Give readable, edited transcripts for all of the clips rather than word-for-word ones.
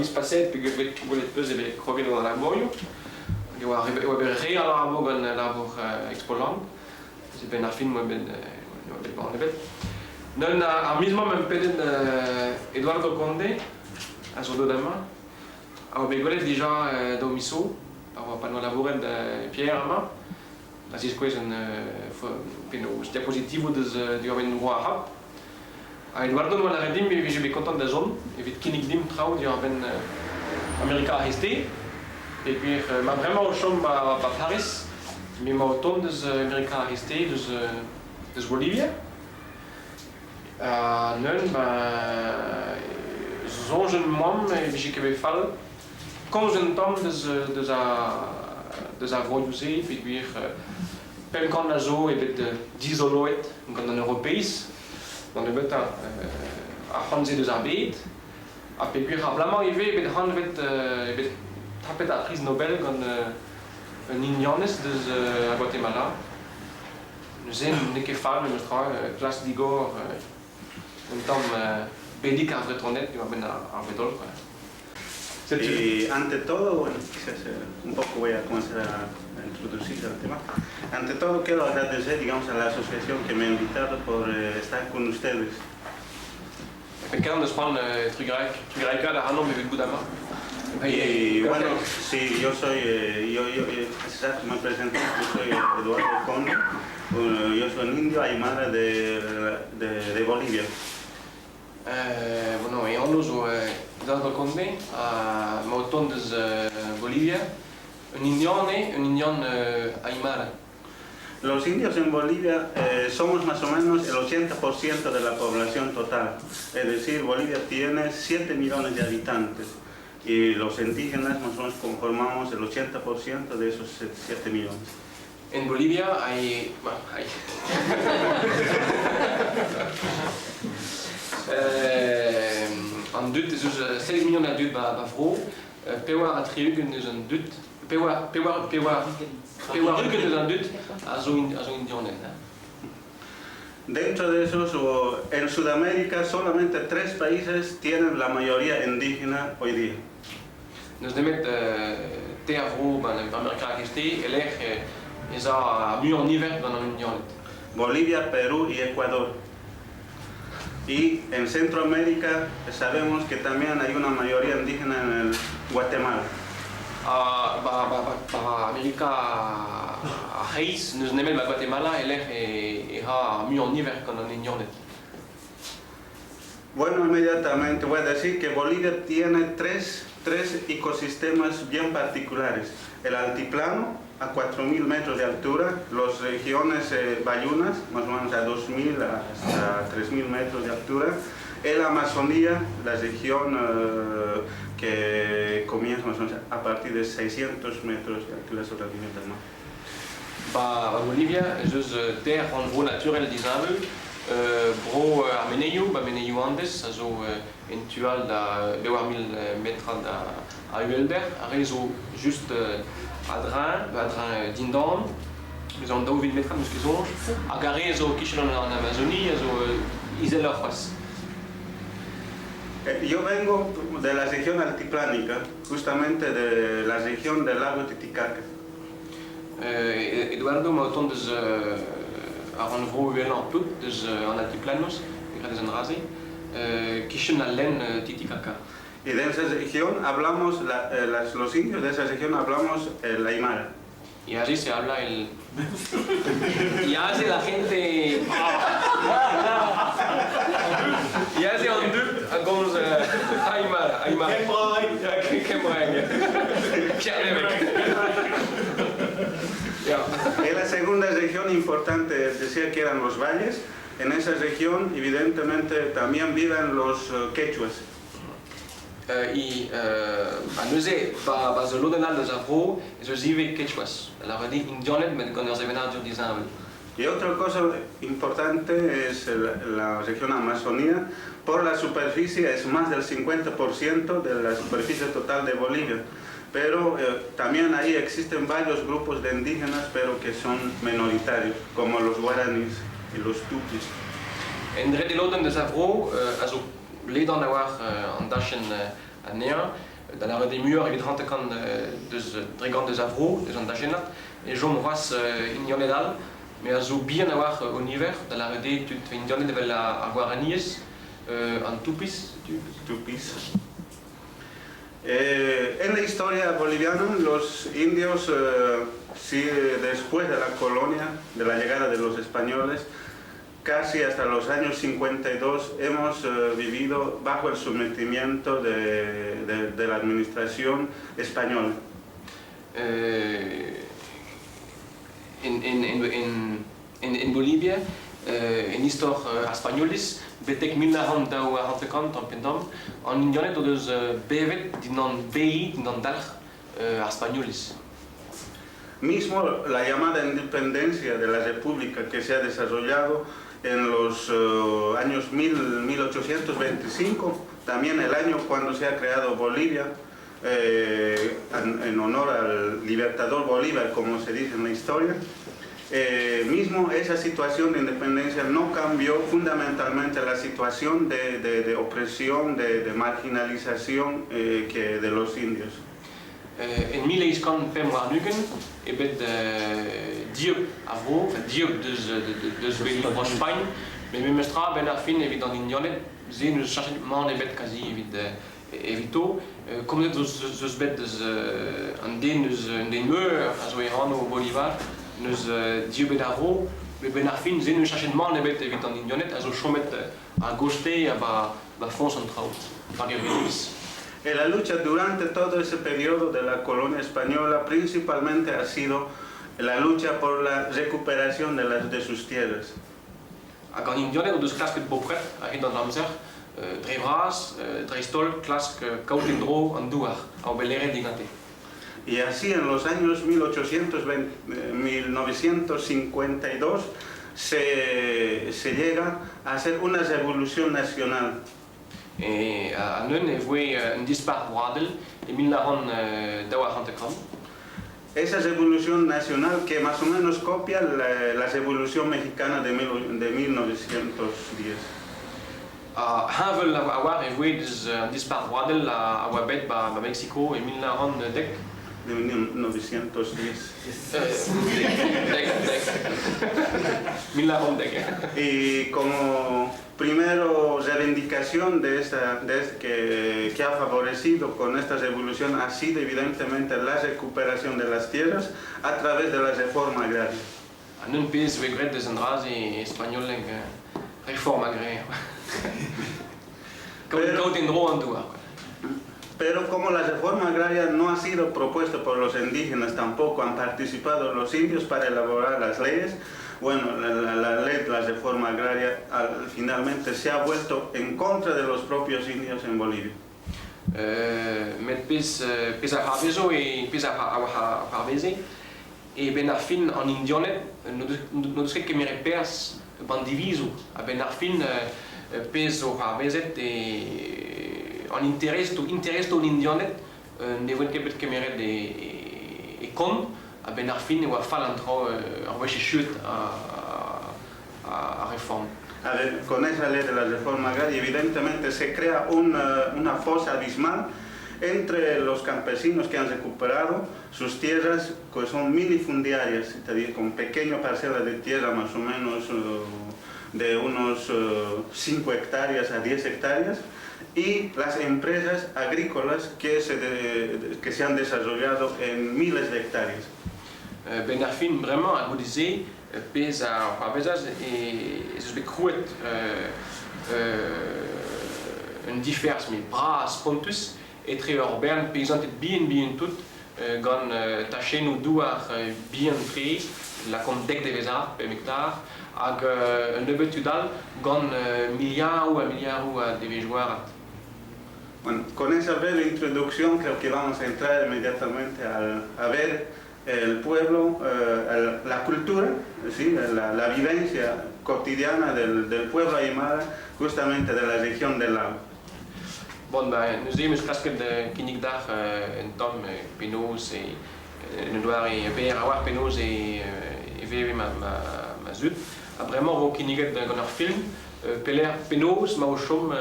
miz paseet peogwir gwelet 'peus eo bet kroget gant al labourioù. Hag e oa e oa bet re a labour gant labour Expoland. Neuze 'benn ar fin 'oa bet ne oa bet bann ebet. Neuze ar miz-mañ 'meump pedet Eduardo Conde a zo deuet amañ. A oa bet gwelet dija daou miz zo pa oa pa 'noa labouret Pierre amañ. A ziskouez un penaos diapositivoù deus diwar-benn Bro ar C'hab. Ha Eduardo 'noa lâret dimp e vije bet kontant da zont evit kinnig dimp traoù diwar-benn Amerika ar C'hreisteiz peogwir ma bremañ o chom 'ba 'ba Pariz m'emañ o tont deus Amerika ar C'hreisteiz deus deus Bolivia. Ha neuze ba soñjet 'moamp e vije ket bet fall komz un tamm deus deus ar deus ar vroioù-se peogwir 500 a zo eo bet dizoloet gant an Europeiz d'an nebeutañ ar c'hant-se deus ar bed ha peogwir ar bloaz-mañ ivez eo bet hanvet eo bet tapet ar priz Nobel gant un Indianez deus Guatemala. Neuze n'eo ket fall memestra klas digor un tamm bedig ar Vretoned diwar-benn ar bed-holl quoi. Y ante todo, bueno, quizás un poco voy a comenzar a introducir el tema. Ante todo, quiero agradecer, digamos, a la asociación que me ha invitado por estar con ustedes. Penn deus c'hoant trugarekaat ac'hanomp evit bout amañ. Y bueno, sí, yo soy, yo, me presento, yo soy Eduardo Conde, yo soy un indio aymara de Bolivia. Bueno, e anv zo Eduardo Conde, ha emañ o tont deus Bolivia. Un indian eo, un indian aymara. Los indios en Bolivia somos más o menos el 80% de la población total. Es decir, Bolivia tiene 7 millones de habitantes y los indígenas más o menos conformamos el 80% de esos 7 millones. En Bolivia hay... Bueno, hay... An dud ez eus 7 million a dud ba, ba vro, 64 eus an dud, pewar, pewar, pewar, 80 eus an dud a zo indianed. Dentro de esos, en Sudamérica, solamente tres países tienen la mayoría indígena hoy día. N'eus nemet teir vro ba Amerika ar C'hreisteiz e-lec'h ez a muiañ niver gant an Indianed. Bolivia, Perú y Ecuador. Y en Centroamérica sabemos que también hay una mayoría indígena en el Guatemala. Ha ba, ba, ba, ba Amerika ar C'hreiz n'eus nemet ba Guatemala e-lec'h e, e ra muiañ niver gant an Indianed. Bueno, inmediatamente voy a decir que Bolivia tiene tres ecosistemas bien particulares. El altiplano, a 4.000 metros de altura, las regiones bayunas, más o menos a 2.000 hasta 3.000 metros de altura, el Amazonía, la región que comienza más o menos a partir de 600 metros de altura sobre el nivel del mar. Ba, ba Bolivia ez eus teir rannvro naturel disheñvel, bro ar menezioù, ba menezioù Andes, a zo en tu all da 4000 metrad a uhelder, ar re zo just a-dreñv, a-dreñv dindan, eus an 2000 metrad n'eus ket soñj, hag ar re zo kichen an Amazonie a zo izeloc'h c'hoazh. Yo vengo de la región altiplánica, justamente de la región del lago Titicaca. Eduardo emañ o tont deus ar rannvro uhelañ tout, deus an altiplanos, e graet eus an dra-se, kichen al lenn Titicaca. Y de esa región hablamos, los indios de esa región hablamos el aymara. Y así se habla el... Y hace la gente... Y hace an dud a gomz aymara. Aymara. Kembraeg. Ja, kembraeg. Kerneveg. Ja. Y la segunda región importante, decía que eran los valles. En esa región, evidentemente, también viven los quechuas. I ha neuze ba, ba zo lodenn all eus ar vro ez eus ivez quechuas, lavaret eo indianed met gant ur sevenadur disheñvel. Y otra cosa importante es la región Amazonía. Por la superficie es más del 50% de la superficie total de Bolivia. Pero también ahí existen varios grupos de indígenas, pero que son minoritarios, como los guaraníes y los tupis. En drede lodenn eus ar vro a zo ledan a-walc'h an dachenn. anezhañ, da lâret eo muioc'h evit 50 deus 300 deus a vro, deus an dachennad, e chom c'hoazh Indianed all, met a zo bihan a-walc'h o niver, da lâret eo tud Indianed evel ar Gwaraniez, an Tupis. Tupis. En la historia boliviana, los indios, sí, después de la colonia, de la llegada de los españoles, casi hasta los años 52 hemos vivido bajo el sometimiento de la administración española. En Bolivia, en istor ar Spagnoliz, betek 1952 tamm-pe-damm, an Indianed o deus bevet dindan beli, dindan dalc'h ar Spagnoliz. Mismo la llamada independencia de la República que se ha desarrollado en los años 1825, también el año cuando se ha creado Bolivia, en honor al libertador Bolívar, como se dice en la historia, mismo esa situación de independencia no cambió fundamentalmente la situación de opresión, de marginalización que de los indios. En 1825 eo bet dieub ar vro, enfin dieub deus beli Bro-Spagn, met memestra a-benn ar fin evit an Indianed, se n'eus cheñchet mann ebet kazi evit evito. Komzet ez eus bet deus an den eus un den meur a zo e anv Bolivar, n'eus dieubet ar vro, met benn ar fin se n'eus cheñchet mann ebet evit an Indianed a zo chomet a-gostez ha ba foñs an traoù, war gevredigezh. La lucha durante todo ese periodo de la colonia española principalmente ha sido la lucha por la recuperación de sus tierras. Hag an Indianed o deus klasket bopred a-hed an amzer, dre vras, dreist-holl klask kaout en-dro an douar a oa bet laeret digante. Y así en los años 1820, 1952 se llega a hacer una revolución nacional. E ha neuze e voe un dispac'h broadel e 1952. Esa revolución nacional que más o menos copia la revolución mexicana de 1910. Ha heñvel a-walc'h e voe deus an dispac'h broadel a oa bet ba Mexico e 1910. De 1910. Dek, dek. 1910. Y como primero reivindicación de esta, de este, que ha favorecido con esta revolución ha sido evidentemente la recuperación de las tierras a través de la reforma agraria. Ha un pezh voe graet deus an dra-se e spagnoleg, reforma agraria. Kaout en-dro an douar. Pero como la reforma agraria no ha sido propuesta por los indígenas, tampoco han participado los indios para elaborar las leyes, bueno, la ley de la reforma agraria finalmente se ha vuelto en contra de los propios indios en Bolivia. Met pezh a c'hoarvezo e pezh a c'hoarveze, e benn ar fin an Indianed n'o deus ket kemeret perzh ban divizoù, a-benn ar fin pezh zo c'hoarvezet e an interestoù an Indianed ne voent ket bet kemeret e kont, a-benn ar fin e oa fall an traoù ur wech echuet a reform. A ver, con esa ley de la reforma agraria evidentemente se crea una fosa abismal entre los campesinos que han recuperado sus tierras, que son minifundiarias, te digo, con pequeña parcela de tierra más o menos de unos 5 hectáreas a 10 hectáreas, y las empresas agrícolas que se han desarrollado en miles de hectáreas. Ben ar fin bremañ a goude-se, pezh a c'hoarvezas ez eus bet krouet un diferz met bras spontus etre ur bern peizanted bihan-bihan tout gant tachennoù douar bihan-tre, lakaomp dek devezh pemp hektar, hag un nebeud tud all gant miliaroù ha miliaroù a devezhouarad. Bueno, con esa breve introducción creo que vamos a entrar inmediatamente a ver el pueblo, la cultura, ¿sí? la vivencia cotidiana del pueblo aymara, justamente de la región del lago. Bon, ba, neuze em eus klasket kinnig dac'h un tamm penaos e un doare berr a-walc'h penaos e veve ma zud. Ha bremañ vo kinniget gant ur film. Pelec'h, penaos 'ma o chom,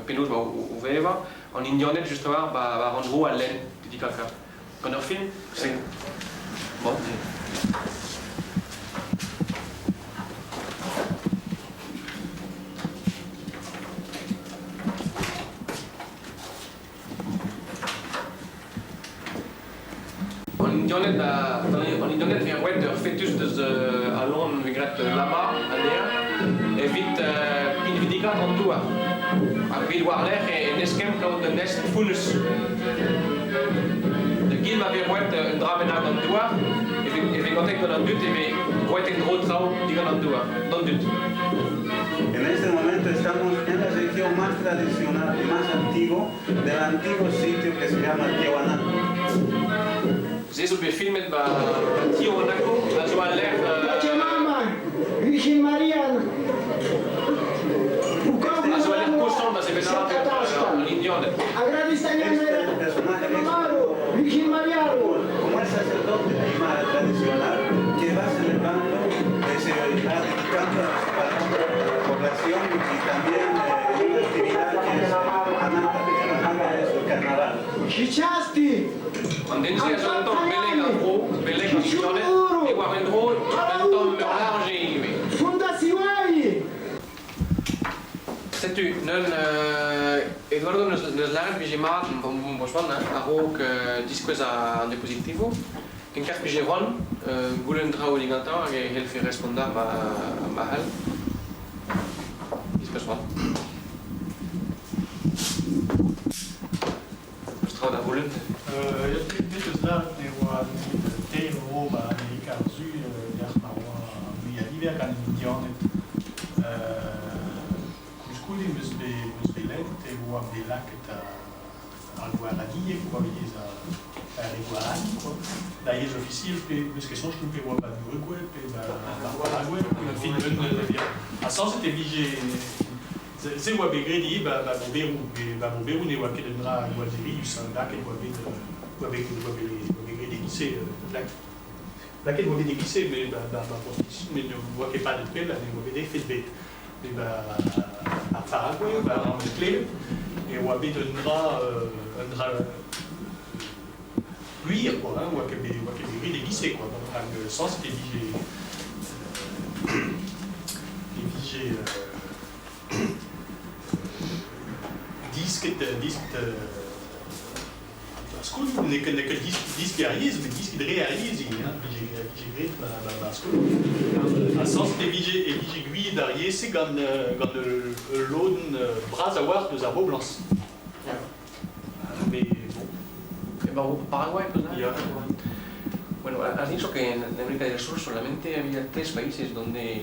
penaos 'ma o vevañ an Indianed just a-walc'h 'ba war an dro al lenn Titicaca. Gant ur film? Sí. Bon. An Indianed a, an Indianed vez roet ur fetus deus al loen vez graet lama anezhañ evit pinvidikaat an douar. Hag evit war-lerc'h en eskemm kaout un nest founnus. Da gil ma vez roet un dra bennak d'an douar e vez gantet gant an dud e vez roet en-dro traoù digant an douar, d'an dud. En este momento estamos en la región más tradicional y más antigua del antiguo sitio que se llama Tiahuanaco. Se zo bet filmet 'ba Tiahuanaco a zo al lec'h Pachamama, Virgen Maria, a zo al lec'h koshañ da sevenadur an Indianed. Este personaje es Virgen Maria. como el sacerdote aymara tradicional que va celebrando, se va dedicando a la población y también una actividad que es Ananta, que es el carnaval. Chichasti. An den-se a zo un tamm beleg ar vro, beleg an Indianed, e war un dro un tamm meurlarje ivez. Fundazioai. Setu, neuze Eduardo neus, neus lâret vije mat, bon, bon, hein, a-raok diskouez an diapositivo. Kenkar vije c'hoant, goulenn traoù digantañ hag e c'hellfe respont ma, ma c'hall. Diskouez c'hoant. Peus traoù da c'houlenn? Bet eus lâret ne oa nemet teir vro 'ba Amerika ar Su lec'h ma oa muiañ-niver gant an Indianed. Koulskoude 'm eus bet 'm eus bet lennet e oa bet lakaet ar gwaranieg kwa yezh ar re Gwarani kwa. Da yezh ofisiel pe 'm eus ket soñj ken pe oa 'ba 'n Uruguay pe 'ba ar Paraguay fin un ha sañset e vije se oa bet graet ivez 'ba Bro-Berou 'ba Bro-Berou ne oa ket un dra gwall zirius hein lakaet oa bet oa bet oa bet oa bet graet e-giz-se lakaet oa bet e-giz-se met 'ba 'ba met ne oa ket padet pell ha ne oa bet efed bet. Met 'ba ar Paraguay 'ba am eus klevet e oa bet un dra un dra gwir quoi hein oa ket bet oa ket bet graet e-giz-se quoi rak sañset e vije e vije disket disket ar skol n'eo ket n'eo ket diskiñ ar yezh met diskiñ dre ar yezh ivez hein vije vije graet ba ba ar skol ha sañset e vije e vije gouiet ar yezh-se gant gant ul lodenn bras a-walc'h deus ar boblañs. Mais bon. Paraguay, ¿verdad? Ya. Bueno, has dicho que en América del Sur solamente había tres países donde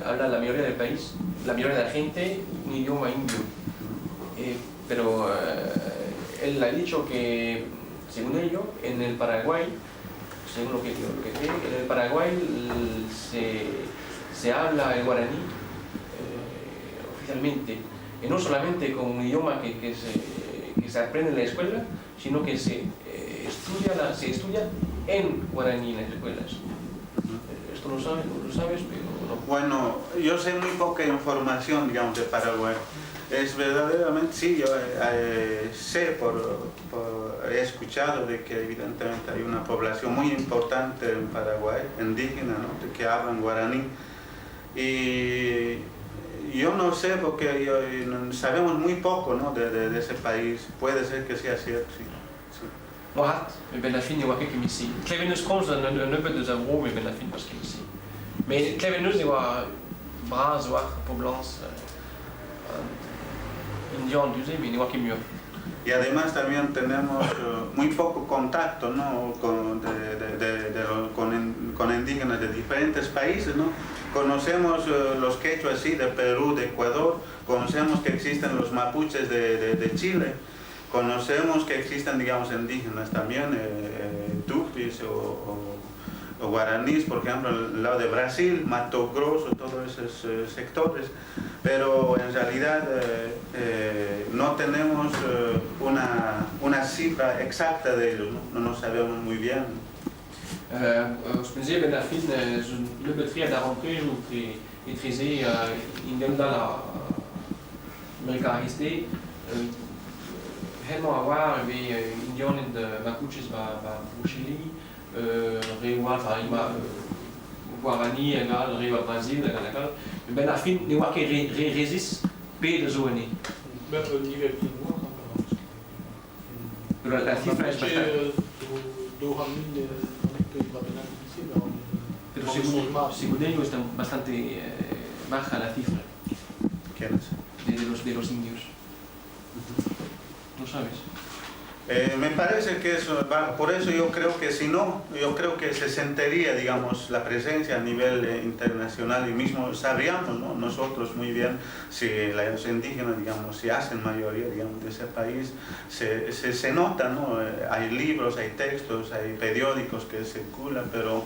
habla la mayoría del país, la mayoría de la gente, un idioma indio. Pero él ha dicho que, según ello, en el Paraguay, según lo que cree, en el Paraguay se habla el guaraní oficialmente, y no solamente como un idioma que se aprende en la escuela, sino que se estudia en guaraní en las escuelas. Esto lo sabes, pero no. Bueno, yo sé muy poca información, digamos, de Paraguay. Es verdaderamente, sí, yo sé, he escuchado de que evidentemente hay una población muy importante en Paraguay, indígena, ¿no? De que hablan guaraní. Y yo no sé, porque sabemos muy poco, ¿no? de ese país. Puede ser que sea cierto, sí. Sí. Moarvat, met 'benn ar fin ne oa ket kement-se. Klevet neus komz un nebeud eus a vro, met 'benn ar fin pas kement-se. Met klevet neus e oa bras war poblañs indian du-se, met ne oa ket muioc'h. Y además también tenemos muy poco contacto, ¿no? con, de, de, de, con indígenas de diferentes países, ¿no? Conocemos los quechuas, sí, de Perú, de Ecuador, conocemos que existen los mapuches de Chile, conocemos que existen, digamos, indígenas también, tupis o guaraníes, por ejemplo, el lado de Brasil, Mato Grosso, todos esos sectores, pero en realidad no tenemos una cifra exacta de ellos, no, no sabemos muy bien. Ouzhpenn-se, 'benn ar fin, zo nebeut-tre a darempredoù etreze Indianed all Amerika ar C'hreisteiz. Hemañ a oar e vez Indianed Mapuches ba Bro-Chili, reoù all, enfin, Guarani hag all, reoù ar Brazil hag all hag all. Met benn ar fin ne oar ket re resis pet a zo anezhe. Ben, un niver bihan oar, La cifra es bastante... Pero según ellos está bastante baja la cifra. ¿Quiénes? De los indios. ¿No sabes? Me parece que eso va, por eso yo creo que si no, yo creo que se sentiría, digamos, la presencia a nivel internacional y mismo sabríamos, ¿no?, nosotros muy bien si los indígenas, digamos, si hacen mayoría, digamos, de ese país, se nota, ¿no? Hay libros, hay textos, hay periódicos que circulan, pero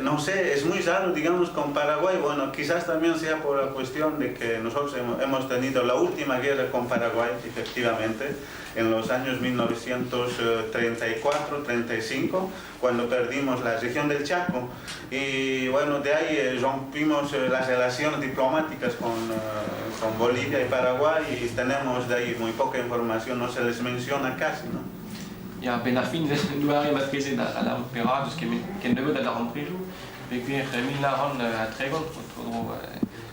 no sé, es muy raro, digamos, con Paraguay. Bueno, quizás también sea por la cuestión de que nosotros hemos tenido la última guerra con Paraguay, efectivamente, en los años 1934, 35, cuando perdimos la región del Chaco. Y bueno, de ahí rompimos las relaciones diplomáticas con Bolivia y Paraguay y tenemos de ahí muy poca información, no se les menciona casi, ¿no? Ya, benn ar fin doare matreze da a lârout perak, eus ken nebeut a darempredoù, peogwir 1930,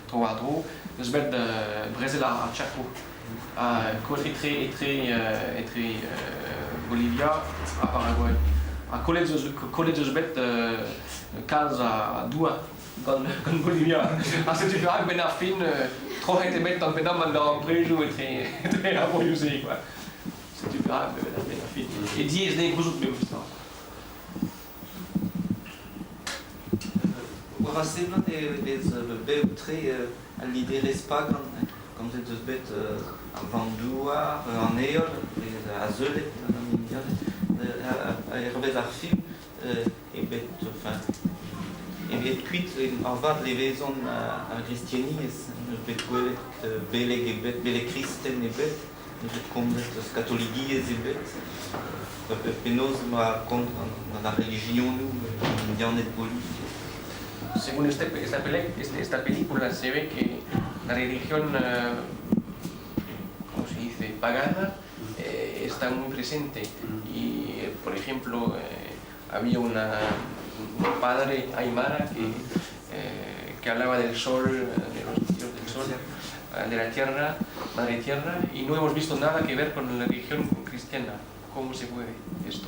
tro-war-dro, eus bet brezel ar Chaco. Ha etre Bolivia ha Paraguay. Ha kollet eus bet kalz a douar gant Bolivia. Ha setu perak benn ar fin troc'het eo bet tamm pe damm an darempredoù etre ar broioù-se, quoi. Setu perak benn ar fin. E diaes dezhe gouzout memes tra. War a seblant e vez bev-tre al liderezh pagan, komzet eus bet ar vamm-douar, an heol, vez azeulet an Indianed. Hervez ar film, eo bet, enfin, eo bet kuit ar vat levezon ar gristeniezh, n'eus bet gwelet beleg ebet, beleg kristen ebet, n'eus bet komzet eus katoligiezh ebet. Penaos emañ kont gant ar relijionoù Indianed Bolivia? Según esta película se ve que la religión, ¿cómo se dice?, pagana, está muy presente. Y, por ejemplo, había un padre aymara que hablaba del sol, de los dioses del sol, de la tierra, madre tierra, y no hemos visto nada que ver con la religión cristiana. ¿Cómo se puede esto?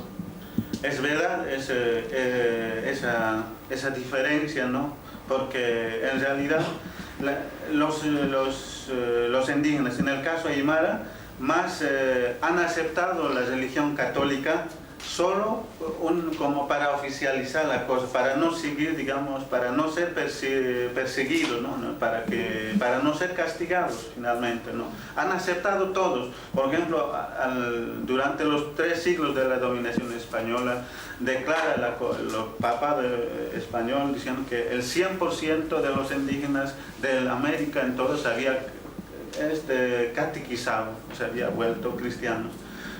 Es verdad esa diferencia, ¿no? Porque en realidad los indígenas, en el caso aymara, más han aceptado la religión católica solo como para oficializar la cosa, para no seguir, digamos, para no ser perseguidos, ¿no? ¿No? Para no ser castigados finalmente, ¿no? Han aceptado todos. Por ejemplo, durante los 3 siglos de la dominación española, declara el papado español diciendo que el 100% de los indígenas de América entonces había catequizado, se había vuelto cristianos.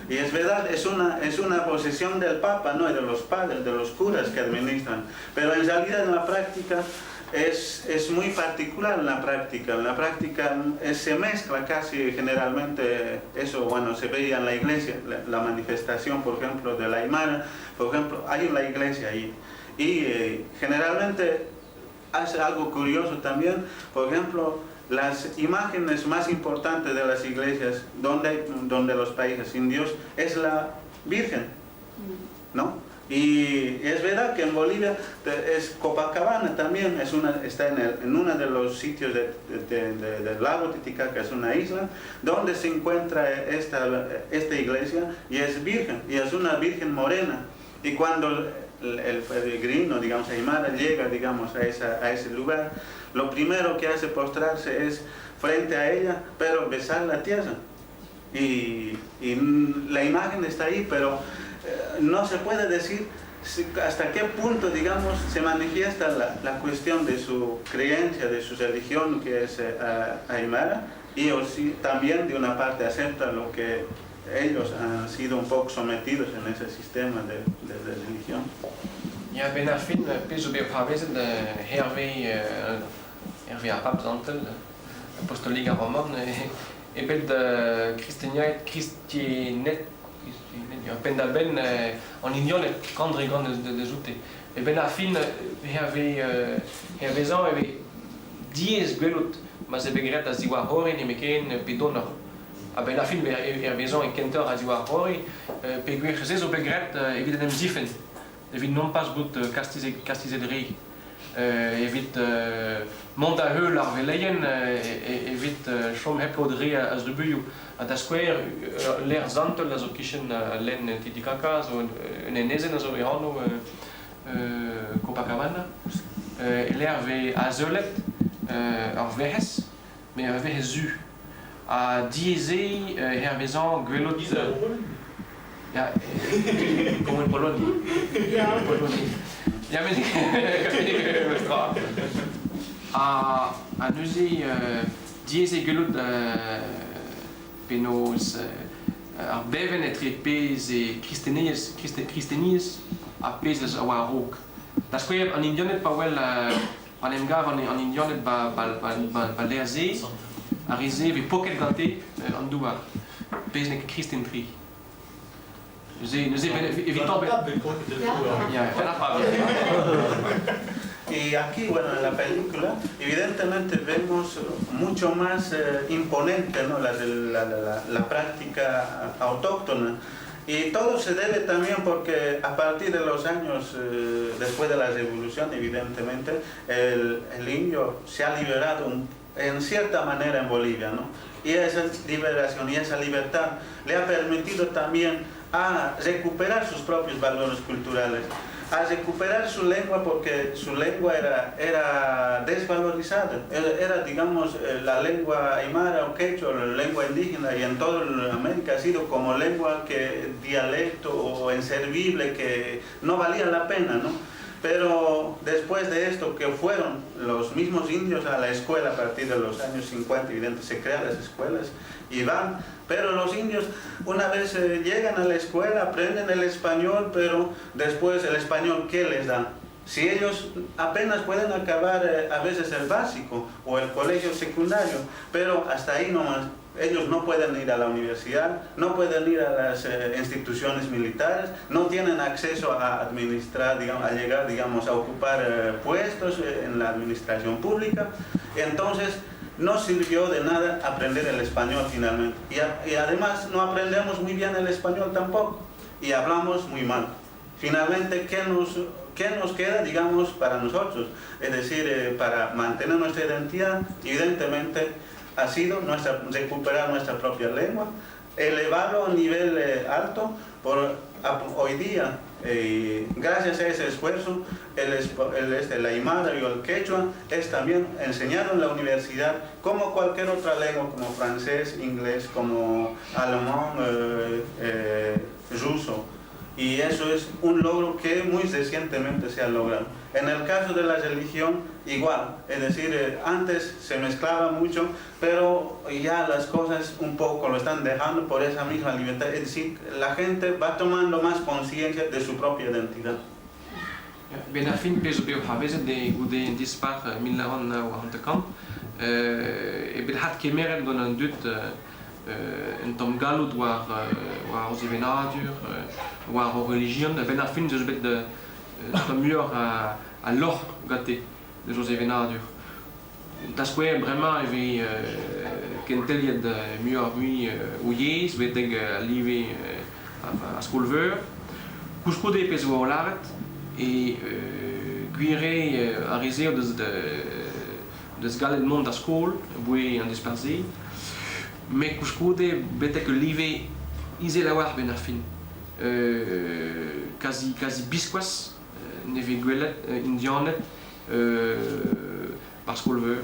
Y es verdad, es una posición del Papa, ¿no? Y de los padres, de los curas que administran. Pero en realidad en la práctica es muy particular en la práctica. En la práctica se mezcla casi generalmente eso, bueno, se veía en la iglesia, la manifestación, por ejemplo, de la Aymara, por ejemplo, hay una iglesia ahí. Y generalmente hace algo curioso también, por ejemplo, las imágenes más importantes de las iglesias donde los países indios es la Virgen, ¿no? Y es verdad que en Bolivia es Copacabana también, está en uno de los sitios del lago Titicaca, es una isla, donde se encuentra esta iglesia y es virgen, y es una virgen morena. Y cuando el peregrino, digamos, Aymara, llega, digamos, a ese lugar, lo primero que hace postrarse es frente a ella, pero besar la tierra. Y la imagen está ahí, pero no se puede decir hasta qué punto, digamos, se manifiesta la cuestión de su creencia, de su religión, que es Aymara, y o si, también de una parte acepta lo que ellos han sido un poco sometidos en ese sistema de religión. Ya, benn ar fin, pezh zo bet c'hoarvezet hervez Herve ar Pab Zantel, apostolik ar Roman, e bet kristeniaet, kristenet, penn-da-benn an Indianed, kant dre gant deus oute. E benn ar fin, hervezañ e vez diaes gwelout ma 'z eo bet graet a-ziwar-c'horre nemetken pe donoc'h. A-benn ar fin, hervezañ e kentoc'h a-ziwar-c'horre, peogwir se zo bet graet evit en em zifenn, evit nompas bout kastizet re. Evit mont da heul ar veleien evit chom hep kaout re a zrubuilhoù. Ha da skouer, ul lec'h santel a zo kichen al lenn Titicaca, zo un enezenn a zo e anv Copacabana, e-lec'h vez azeulet ur werc'hez, met ur werc'hez zu. Ha diaes eo hervezañ gwelout... Ya, comme en Pologne. Pologne. Ya, met memestra. Ha, ha neuze, diaes eo gwelout penaos ar bevenn etre pezh eo kristeniezh, kristeniezh ha pezh a oa a-raok. Da skouer, an Indianed pa wel pa en em gav an Indianed ba, ba, ba, ba, ba lec'h-se, ar re-se vez poket gante an douar, pezh n'eo ket kristen-tre. Neuze, evitañ... Ya, Y aquí, bueno, en la película, evidentemente vemos mucho más imponente, ¿no?, la práctica autóctona. Y todo se debe también porque a partir de los años después de la revolución, evidentemente, el indio se ha liberado en cierta manera en Bolivia, ¿no? Y esa liberación y esa libertad le ha permitido también a recuperar sus propios valores culturales, a recuperar su lengua, porque su lengua era desvalorizada, era, digamos, la lengua aymara o quechua, la lengua indígena, y en toda América ha sido como lengua que dialecto o inservible, que no valía la pena, ¿no? Pero después de esto, que fueron los mismos indios a la escuela a partir de los años 50, evidentemente se crean las escuelas y van, pero los indios una vez llegan a la escuela, aprenden el español, pero después el español, ¿qué les da? Si ellos apenas pueden acabar a veces el básico o el colegio secundario, pero hasta ahí nomás. Ellos no pueden ir a la universidad, no pueden ir a las instituciones militares, no tienen acceso a administrar, digamos, a llegar, digamos, a ocupar puestos en la administración pública. Entonces, no sirvió de nada aprender el español finalmente. Y además no aprendemos muy bien el español tampoco, y hablamos muy mal. Finalmente, ¿qué nos queda, digamos, para nosotros? Es decir, para mantener nuestra identidad, evidentemente, ha sido recuperar nuestra propia lengua, elevarlo a un nivel alto. Hoy día, gracias a ese esfuerzo, el aymara y el quechua es también enseñado en la universidad como cualquier otra lengua, como francés, inglés, como alemán, ruso. Y eso es un logro que muy recientemente se ha logrado. En el caso de la religión, igual. Es decir, antes se mezclaba mucho, pero ya las cosas un poco lo están dejando por esa misma libertad. Es decir, la gente va tomando más conciencia de su propia identidad. Ben ar fin pezh zo bet o c'hoarvezet e goude an dispac'h 1950 eo bet adkemeret gant an dud un tamm galloud war war o sevenadur, war o relijion. A-benn ar fin ez eus bet un tamm muioc'h a lorc'h gante deus o sevenadur. Da skouer, bremañ e vez kenteliet muioc'h-mui o yezh betek al live ar skol-veur. Koulskoude pezh oa o lâret e gwir eo ar re-se o deus deus gallet mont d'ar skol aboae an dispac'h-se. Met koulskoude betek ul live izel a-walc'h benn ar fin. Kazi kazi biskoazh ne vez gwelet Indianed ar skol-veur.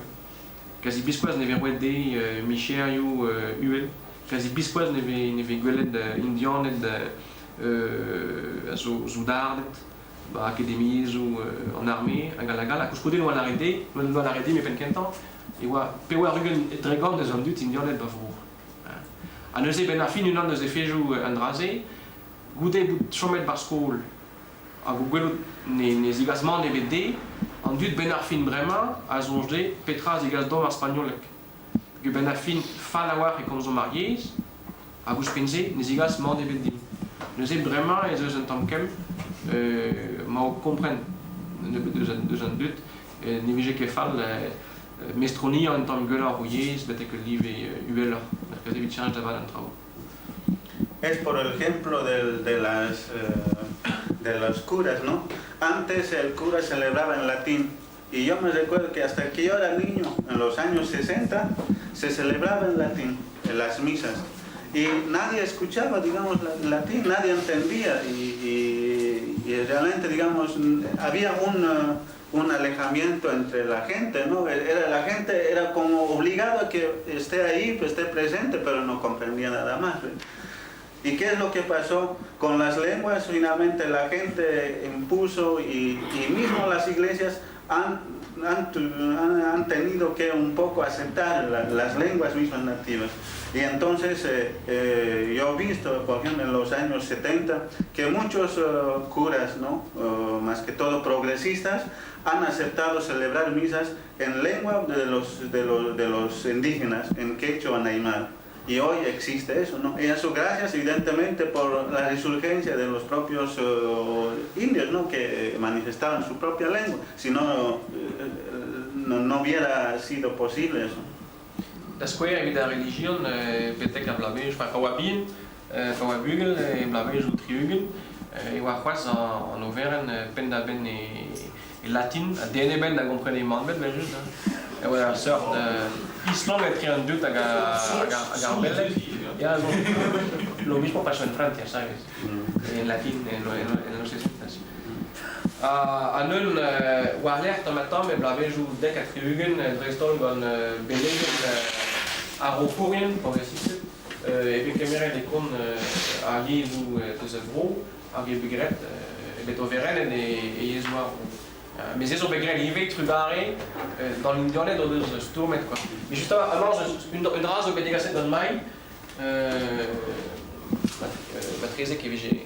Kazi biskoazh ne vez roet dezhe micherioù uhel. Kazi biskoazh ne vez ne vez gwelet Indianed a zo soudarded ba akademiezhoù an arme hag all hag all. Ha koulskoude oa lâret dezhe, oa lâret dimp e penn-kentañ e oa 80% eus an dud Indianed ba vro. Ha neuze benn ar fin unan eus efejoù an dra-se, goude bout chomet ba'r skol hag o gwelout ne zigas mann ebet dezhe, An dud 'benn ar fin bremañ a soñj dezhe petra a zegas deomp ar spagnoleg. Peogwir 'benn ar fin fall a-walc'h e komzomp ar yezh, hag ouzhpenn-se ne zegas mann ebet dimp. Neuze bremañ ez eus un tamm kemm ma o kompren un nebeud deus an dud ne vije ket fall mestroniañ un tamm gwelloc'h o yezh betek ul live uheloc'h marteze evit cheñch da vat an traoù. Es por el ejemplo del, de, las, de los curas, ¿no? Antes el cura celebraba en latín y yo me recuerdo que hasta que yo era niño, en los años 60, se celebraba en latín, en las misas. Y nadie escuchaba, digamos, latín, nadie entendía y realmente, digamos, había un alejamiento entre la gente, ¿no? La gente era como obligado a que esté ahí, pues, esté presente, pero no comprendía nada más. ¿Y qué es lo que pasó? Con las lenguas finalmente la gente impuso y mismo las iglesias han tenido que un poco aceptar las lenguas mismas nativas. Y entonces yo he visto, por ejemplo, en los años 70, que muchos curas, ¿no? Más que todo progresistas, han aceptado celebrar misas en lengua de los indígenas, en quechua, en aymara. Y hoy existe eso, ¿no? Y eso gracias, evidentemente, por la resurgencia de los propios indios, ¿no? Que manifestaban su propia lengua. Si no, no hubiera sido posible eso. Da skouer evit ar relijion betek ar bloavezh, enfin, pa oa bihan, pa oa bugel, e bloavezhioù 60, e oa c'hoazh an oferenn penn-da-benn e latin, ha den ebet na gomprene mann ebet evel-just. E oa ur seurt islonk etre an dud hag ar beleg. Ya, bon, lo mismo pasó en Francia, ¿sabes? En latín, en los 60. Ha neuze war-lerc'h tamm-ha-tamm e bloavezhioù 70 dreist-holl gant beleien a-raokourien progresisted e bet kemeret e kont ar yezhoù deus a vro hag e bet graet e bet overennet e yezhoù ar vro. Met se zo bet graet ivez trugarez d'an Indianed o deus stourmet quoi. Mais justement, amañ un dra zo bet degaset gant Mai, matrezek e vije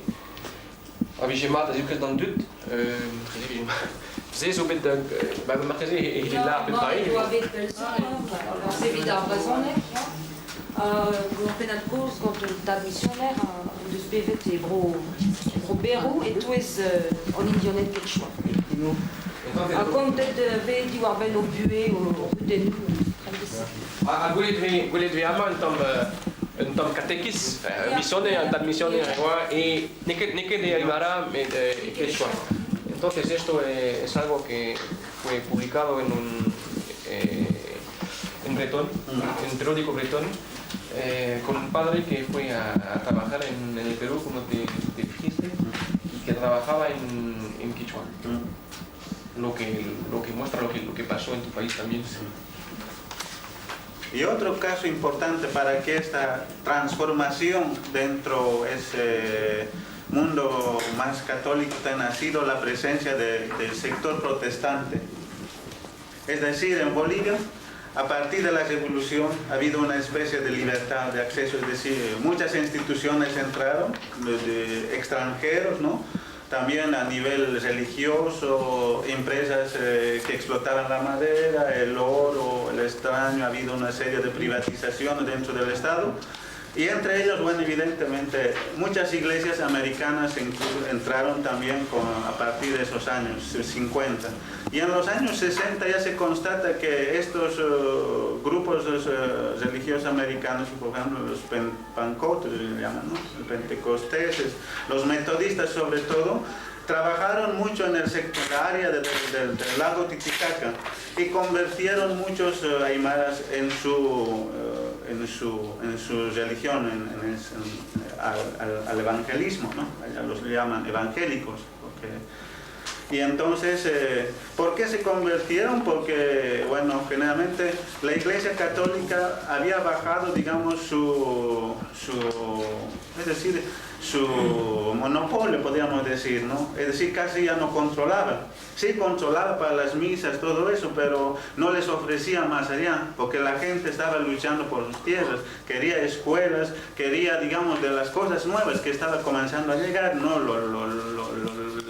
a vije mat a ziwkez d'an dud, matreze vije mat. Se zo bet, ba, marteze e lar petra eo. Oa bet pell zo, evit ar brezhoneg, ya. Gant pennad kozh gant un tad misioner an deus bevet e bro Perou e-touez an Indianed Quechua. Ha kontet vez diwar-benn o buhez, o rudennoù, Ha gwelet vez amañ un tamm katekiz, misioner, un tad misioner e oa, e n'eo ket e aymara, met e quechua. Entonces esto es algo que fue publicado en bretón, en un periódico bretón, con un padre que fue a trabajar en el Perú, como te dijiste, y que trabajaba en quichua. Lo que muestra lo que pasó en tu país también. Y otro caso importante para que esta transformación dentro de ese mundo más católico tenga ha sido la presencia del sector protestante. Es decir, en Bolivia, a partir de la revolución, ha habido una especie de libertad de acceso, es decir, muchas instituciones entraron, de extranjeros, ¿no? También a nivel religioso, empresas que explotaban la madera, el oro, el estaño, ha habido una serie de privatizaciones dentro del Estado. Y entre ellos, bueno, evidentemente, muchas iglesias americanas entraron también a partir de esos años 50. Y en los años 60 ya se constata que estos grupos religiosos americanos, por ejemplo, los pancotes, le llaman, ¿no? Los pentecosteses, los metodistas sobre todo, trabajaron mucho en el sector, área del lago Titicaca y convirtieron muchos aymaras en su religión, al evangelismo, ¿no? Allá los llaman evangélicos. Y entonces, ¿por qué se convirtieron? Porque, bueno, generalmente la Iglesia Católica había bajado, digamos, es decir, su monopolio, podríamos decir, ¿no? Es decir, casi ya no controlaba. Sí controlaba para las misas, todo eso, pero no les ofrecía más allá, porque la gente estaba luchando por sus tierras, quería escuelas, quería, digamos, de las cosas nuevas que estaba comenzando a llegar, no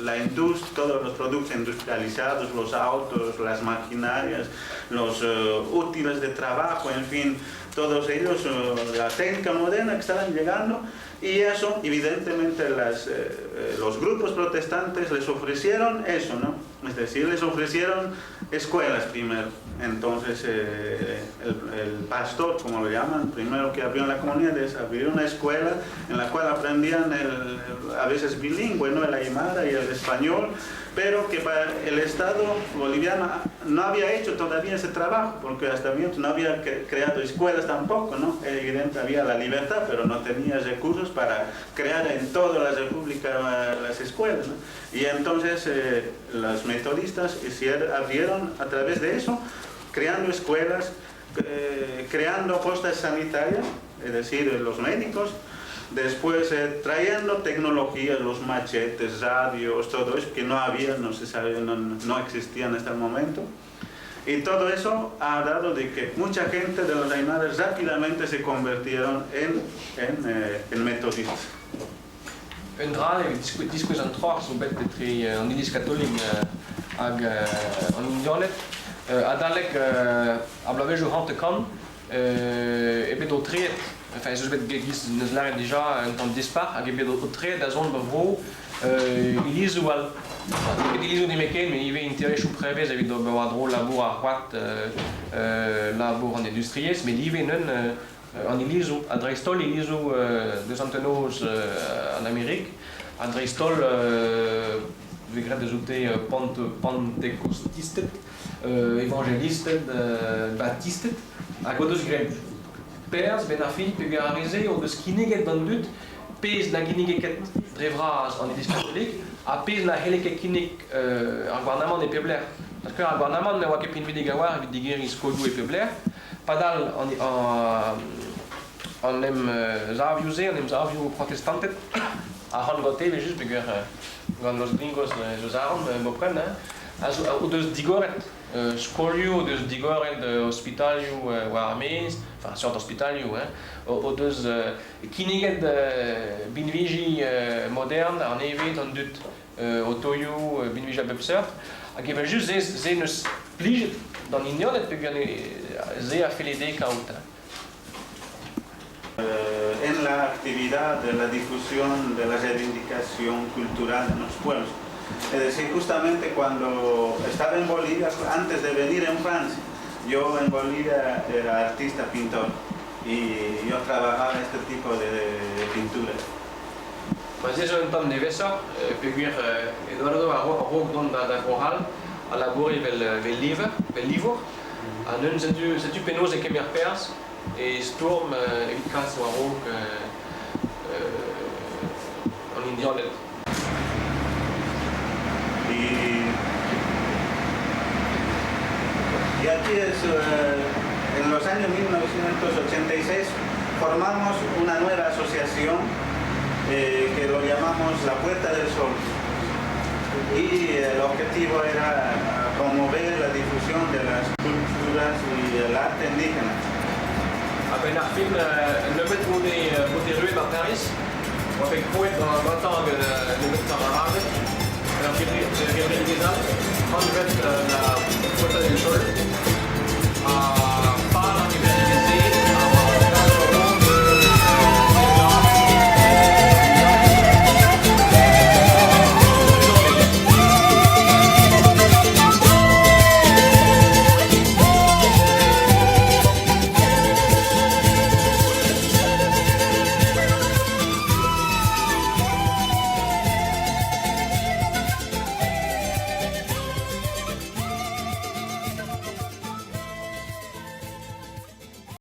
la la industria, todos los productos industrializados, los autos, las maquinarias, los útiles de trabajo, en fin, todos ellos, la técnica moderna que estaban llegando, y eso, evidentemente, los grupos protestantes les ofrecieron eso, ¿no? Es decir, les ofrecieron escuelas primero. Entonces, el pastor, como lo llaman, primero que abrió en la comunidad es abrir una escuela en la cual aprendían a veces bilingüe, ¿no? El aymara y el español, pero que para el Estado boliviano no había hecho todavía ese trabajo, porque hasta entonces no había creado escuelas tampoco, ¿no? Evidente, había la libertad, pero no tenía recursos para crear en toda la República las escuelas, ¿no? Y entonces los metodistas abrieron a través de eso, creando escuelas, creando postas sanitarias, es decir, los médicos, después trayendo tecnologías, los machetes, radios, todo eso que no había, no se sabe, no existían hasta el momento. Y todo eso ha dado de que mucha gente de los aymaras rápidamente se convirtieron en metodistas. Un dra evit diskouez an troc'h zo bet etre an iliz katolik hag an indianed. Adalek ar bloavezhioù 50 e bet o treet, enfin ez eus bet giz neus lâret dija un tamm dispar, hag e bet o treet da zont ba vro ilizoù all. N'eo ket ilizoù nemetken, met ivez interesoù prevez evit ober war-dro labour ar c'hoad, labour an industriezh, met ivez neun an ilizoù, ha dreist-holl ilizoù deus an tenoz an Amerik, ha dreist-holl vez graet deus oute pantekostisted, evangelisted, baptisted, hag o deus graet perzh ben ar fin peogwir ar re-se o deus kinniget d'an dud pezh na ginnige ket dre vras an iliz katolik ha pezh na c'helle ket kinnig ar gouarnamant e pep lec'h. Parce que ar gouarnamant ne oa ket pinvidik a-walc'h evit digeriñ skolioù e pep lec'h. Padal an em savioù-se, an em savioù protestanted, arc'hant gante evel-just peogwir gant los gringos eus arc'hant bopren, hein, a zo o deus digoret skolioù, o deus digoret ospitalioù war ar maez, enfin seurt ospitalioù, hein, o deus kinniget binviji modern an nevez d'an dud, otoioù, binviji a bep seurt, hag evel-just se neus plijet d'an indianed peogwir se a felle dezhe kaout. En la actividad de la difusión de la reivindicación cultural de los pueblos. Es decir, justamente cuando estaba en Bolivia, antes de venir en Francia, yo en Bolivia era artista pintor y yo trabajaba este tipo de pinturas. Ma se zo un tamm nevesoc'h, peogwir Eduardo a-raok dont da Vro-C'hall a labour evel evel liver, evel livour, ha neuze setu penaos e kemer perzh e stourm evit kas war-raok an Indianed. Y aquí es, en los años 1986 formamos una nueva asociación que lo llamamos La Puerta del Sol. Y el objetivo era promover la difusión de las culturas y el arte indígena. A-benn ar fin, nebeut goude erruet ba Paris, oa bet krouet gantañ hag nebeut kamaraded.